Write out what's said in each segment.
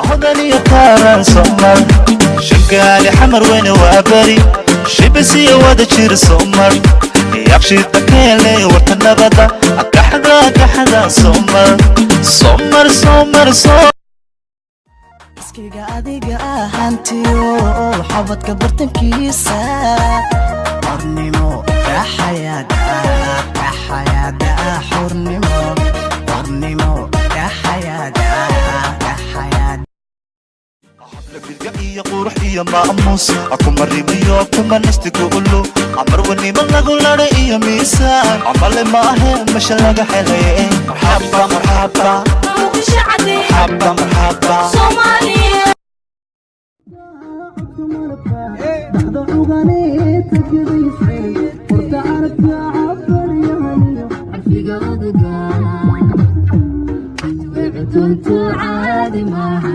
Hodaniyo Kaaraan, Somar, Shangaali, Xamar Weyne, waa beri, Shibisiyo wada jir, Somar, Yaqshida keele, warta nabada, kaxda kaxda, Somar, Somar, Somar. Iskiga adiga ahantiyo xabadka bartankiisa, xornimo kaxayaada kaxayaada, xornimo, xornimo kaxayaada kaxayaada. Bilga iyo qurux iyo maamus kumarimiyo kumanastiguulu amarwanimo lagu ladha iyo miisaan camale maahe masha laga helay. Marxaba, marxaba, marxaba, marxaba. Dhaxda cuganeed gadaysay horta carabka cabaryahaniyo carfiga odaga tuntu caadi maaha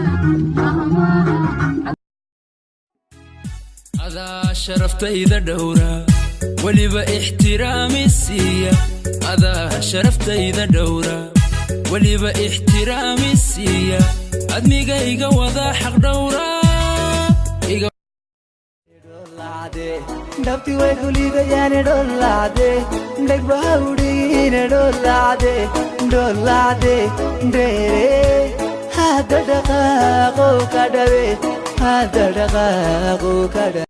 maaha. Adaa sharaftayda dhowra, weliba ixtiraami siiya. Adaa sharaftayda dhowra, weliba ixtiraami siiya. Admigayga wadaa xaq dhowra. Dhabti way kuliidayaane dhoolaacde, dhegbaha udhiine dhoolaacde, dhoolaacde dheere, hadda dhaqaaqo ka dhawe, hadda dhaqaaqo ka dhawe.